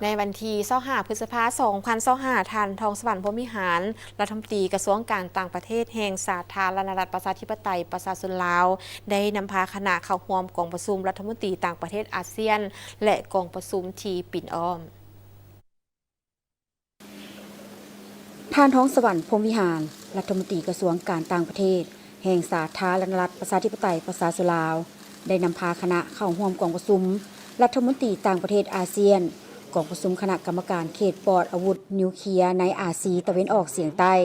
ໃນວັນທີຊາວຫ້າ ພຶດສະພາ ສອງພັນຊາວຫ້າ ທ່ານ ທອງສະຫວັນ ພົມວິຫານ ລັດຖະມົນຕີກະຊວງການຕ່າງປະເທດແຫ່ງສາທາລະນະລັດປະຊາທິປະໄຕປະຊາຊົນລາວ ໄດ້ນຳພາຄະນະເຂົ້າຮ່ວມກອງປະຊຸມລັດຖະມົນຕີຕ່າງປະເທດອາຊຽນ ແລະ ກອງປະຊຸມທີ່ປິ່ນອ້ອມ. ທ່ານ ທອງສະຫວັນ ພົມວິຫານ ລັດຖະມົນຕີກະຊວງການຕ່າງປະເທດແຫ່ງສາທາລະນະລັດປະຊາທິປະໄຕປະຊາຊົນລາວ ໄດ້ນຳພາຄະນະເຂົ້າຮ່ວມກອງປະຊຸມລັດຖະມົນຕີຕ່າງປະເທດອາຊຽນ, ກອງປະຊຸມຄະນະກຳມະການເຂດປອດອາວຸດນິວເຄຍໃນອາຊີຕາເວັນອອກສຽງໃຕ້,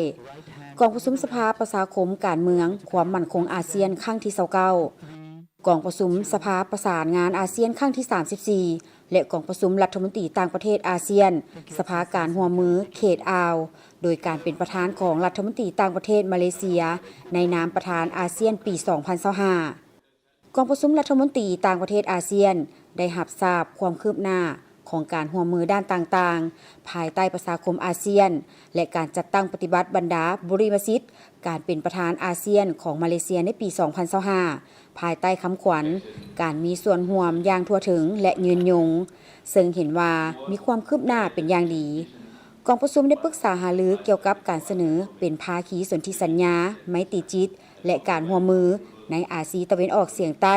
ກອງປະຊຸມສະພາປະຊາຄົມການເມືອງຄວາມໝັ້ນຄົງອາຊຽນຄັ້ງທີຊາວເກົ້າ, ກອງປະຊຸມສະພາປະສານງານອາຊຽນຄັ້ງທີສາມສິບສີ່ ແລະ ກອງປະຊຸມລັດຖະມົນຕີຕ່າງປະເທດອາຊຽນ ສະພາການຮ່ວມມືເຂດອ່າວ ໂດຍການເປັນປະທານຂອງລັດຖະມົນຕີຕ່າງປະເທດມາເລເຊຍ ໃນນາມປະທານອາຊຽນປີສອງພັນຊາວຫ້າ. ກອງປະຊຸມລັດຖະມົນຕີຕ່າງປະເທດອາຊຽນ ໄດ້ຮັບຊາບຄວາມຄືບໜ້າຂອງການຮ່ວມມືດ້ານຕ່າງໆ ພາຍໃຕ້ປະຊາຄົມອາຊຽນ ແລະ ການຈັດຕັ້ງປະຕິບັດບັນດາບຸລິມະສິດການເປັນປະທານອາຊຽນຂອງມາເລເຊຍໃນປີສອງພັນຊາວຫ້າ ພາຍໃຕ້ຄຳຂວັນ ການມີສ່ວນຮ່ວມຢ່າງທົ່ວເຖິງ ແລະ ຍືນຍົງ, ເຊິ່ງເຫັນວ່າມີຄວາມຄືບໜ້າເປັນຢ່າງດີ. ກອງປະຊຸມໄດ້ປຶກສາຫາລືກ່ຽວກັບການສະເໜີເປັນພາຄີສົນທິສັນຍາໄມຕີຈິດ ແລະ ການຮ່ວມມືໃນອາຊີຕາເວັນອອກສຽງໃຕ້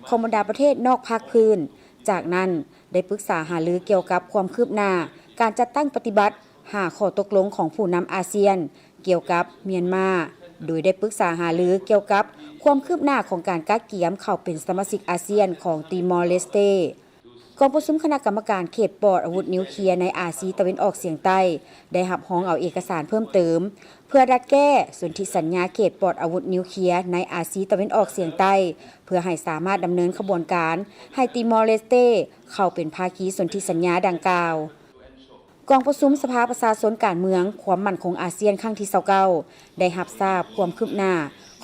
ຂອງບັນດາປະເທດນອກພາກພື້ນ. ຈາກນັ້ນ ໄດ້ປຶກສາຫາລືກ່ຽວກັບຄວາມຄືບໜ້າການຈັດຕັ້ງປະຕິບັດຫ້າຂໍ້ຕົກລົງຂອງຜູ້ນຳອາຊຽນກ່ຽວກັບມຽນມາ, ໂດຍໄດ້ປຶກສາຫາລືກ່ຽວກັບຄວາມຄືບໜ້າຂອງການກະກຽມເຂົ້າເປັນສະມາຊິກອາຊຽນຂອງຕີມໍເລສເຕ. ກອງປະຊຸມຄະນະກຳມະການເຂດປອດອາວຸດນິວເຄຍໃນອາຊີຕາເວັນອອກສຽງໃຕ້ ໄດ້ຮັບຮອງເອົາເອກະສານເພີ່ມເຕີມ ເພື່ອດັດແກ້ສົນທິສັນຍາເຂດປອດອາວຸດນິວເຄຍໃນອາຊີຕາເວັນອອກສຽງໃຕ້ ເພື່ອໃຫ້ສາມາດດຳເນີນຂະບວນການໃຫ້ຕີມໍເລສເຕເຂົ້າເປັນພາຄີສົນທິສັນຍາດັ່ງກ່າວ. ກອງປະຊຸມສະພາປະຊາຊົນການເມືອງຄວາມໝັ້ນຄົງອາຊຽນຄັ້ງທີຊາວເກົ້າ ໄດ້ຮັບຊາບຄວາມຄືບໜ້າ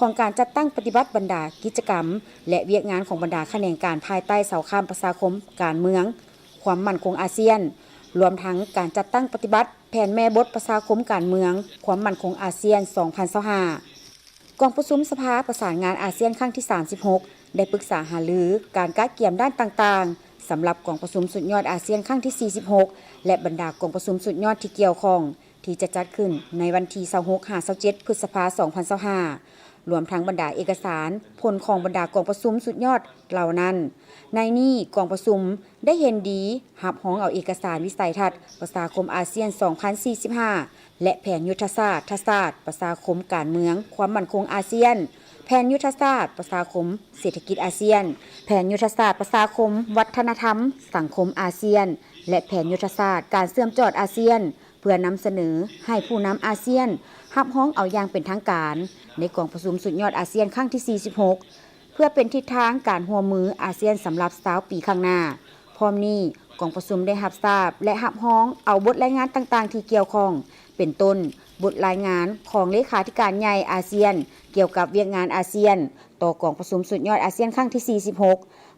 ຂອງການຈັດຕັ້ງປະຕິບັດບັນດາກິດຈະກຳ ແລະ ວຽກງານຂອງບັນດາຂະແໜງການພາຍໃຕ້ເສົາຄ້ຳປະຊາຄົມການເມືອງຄວາມໝັ້ນຄົງອາຊຽນ, ລວມທັງການຈັດຕັ້ງປະຕິບັດແຜນແມ່ບົດປະຊາຄົມການເມືອງຄວາມໝັ້ນຄົງອາຊຽນສອງພັນຊາວຫ້າ. ກອງປະຊຸມສະພາປະສານງານອາຊຽນຄັ້ງທີສາມສິບຫົກ ໄດ້ປຶກສາຫາລືການກະກຽມດ້ານຕ່າງໆ ສຳລັບກອງປະຊຸມສຸດຍອດອາຊຽນຄັ້ງທີສີ່ສິບຫົກ ແລະ ບັນດາກອງປະຊຸມສຸດຍອດທີ່ກ່ຽວຂ້ອງ ທີ່ຈະຈັດຂຶ້ນໃນວັນທີຊາວຫົກຫາຊາວເຈັດ ພຶດສະພາ ສອງພັນຊາວຫ້າ ລວມທັງບັນດາເອກະສານຜົນຂອງບັນດາກອງປະຊຸມສຸດຍອດເຫຼົ່ານັ້ນ. ໃນນີ້ກອງປະຊຸມໄດ້ເຫັນດີຮັບຮອງເອົາເອກະສານວິໄສທັດປະຊາຄົມອາຊຽນສອງພັນສີ່ສິບຫ້າ ແລະ ແຜນຍຸດທະສາດທະສາດປະຊາຄົມການເມືອງຄວາມໝັ້ນຄົງອາຊຽນ, ແຜນຍຸດທະສາດປະຊາຄົມເສດຖະກິດອາຊຽນ, ແຜນຍຸດທະສາດປະຊາຄົມວັດທະນະທຳສັງຄົມອາຊຽນ ແລະ ແຜນຍຸດທະສາດການເຊື່ອມຈອດອາຊຽນ ເພື່ອນຳສະເໜີໃຫ້ຜູ້ນຳອາຊຽນຮັບຮອງເອົາຢ່າງເປັນທາງການ ໃນກອງປະຊຸມສຸດຍອດອາຊຽນຄັ້ງທີສີ່ສິບຫົກ ເພື່ອເປັນທິດທາງການຮ່ວມມືອາຊຽນສຳລັບຊາວປີຂ້າງໜ້າ. ພ້ອມນີ້, ກອງປະຊຸມໄດ້ຮັບຊາບ ແລະ ຮັບຮອງເອົາບົດລາຍງານຕ່າງໆທີ່ກ່ຽວຂ້ອງ, ເປັນຕົ້ນ ບົດລາຍງານຂອງເລຂາທິການໃຫຍ່ອາຊຽນກ່ຽວກັບວຽກງານອາຊຽນຕໍ່ກອງປະຊຸມສຸດຍອດອາຊຽນຄັ້ງທີສີ່ສິບຫົກ,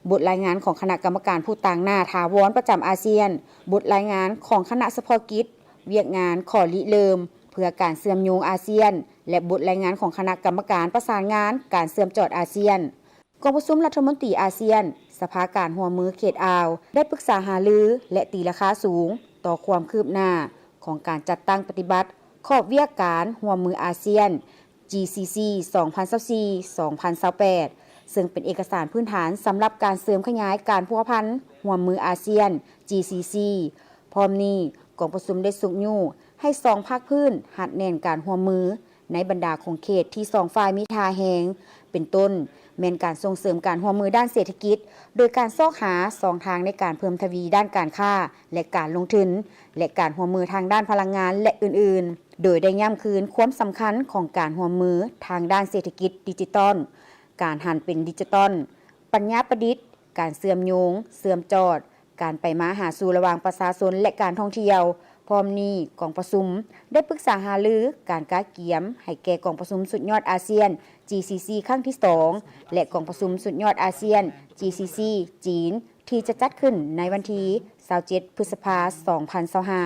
ບົດລາຍງານຂອງຄະນະກຳມະການຜູ້ຕາງໜ້າຖາວອນປະຈຳອາຊຽນ, ບົດລາຍງານຂອງຄະນະສະເພາະກິດ ວຽກງານຂໍ້ລິເລີ່ມເພື່ອການເຊື່ອມໂຍງອາຊຽນ ແລະ ບົດລາຍງານຂອງຄະນະກຳມະການປະສານງານການເຊື່ອມຈອດອາຊຽນ. ກອງປະຊຸມລັດຖະມົນຕີອາຊຽນ ສະພາການຮ່ວມມືເຂດອ່າວ ໄດ້ປຶກສາຫາລື ແລະ ຕີລາຄາສູງຕໍ່ຄວາມຄືບໜ້າຂອງການຈັດຕັ້ງປະຕິບັດຂອບວຽກການຮ່ວມມືອາຊຽນ ຈີຊີຊີ ສອງພັນຊາວສີ່ ສອງພັນຊາວແປດ ເຊິ່ງເປັນເອກະສານພື້ນຖານສຳລັບການເສີມຂະຫຍາຍການພົວພັນຮ່ວມມືອາຊຽນ ຈີຊີຊີ. ພ້ອມນີ້, ກອງປະຊຸມໄດ້ຊຸກຍູ້ໃຫ້ສອງພາກພື້ນຮັດແໜ້ນການຮ່ວມມືໃນບັນດາຂົງເຂດທີ່ສອງຝ່າຍມີທ່າແຮງ, ເປັນຕົ້ນ ແມ່ນການສົ່ງເສີມການຮ່ວມມືດ້ານເສດຖະກິດ ໂດຍການຊອກຫາຊ່ອງທາງໃນການເພີ່ມທະວີດ້ານການຄ້າ ແລະ ການລົງທຶນ ແລະ ການຮ່ວມມືທາງດ້ານພະລັງງານ ແລະ ອື່ນໆ, ໂດຍໄດ້ຢ້ຳຄືນຄວາມສຳຄັນຂອງການຮ່ວມມືທາງດ້ານເສດຖະກິດດິຈິຕອນ, ການຫັນເປັນດິຈິຕອນ, ປັນຍາປະດິດ, ການເຊື່ອມໂຍງ, ເຊື່ອມຈອດ, ການໄປມາຫາສູ່ລະຫວ່າງປະຊາຊົນ ແລະ ການທ່ອງທ່ຽວ. ພ້ອມນີ້, ກອງປະຊຸມໄດ້ປຶກສາຫາລືການກະກຽມໃຫ້ແກ່ກອງປະຊຸມສຸດຍອດອາຊຽນ ຈີຊີຊີ ຄັ້ງທີສອງ ແລະ ກອງປະຊຸມສຸດຍອດອາຊຽນ ຈີຊີຊີ ຈີນ ທີ່ຈະຈັດຂຶ້ນໃນວັນທີຊາວເຈັດ ພຶດສະພາ ສອງພັນຊາວຫ້າ.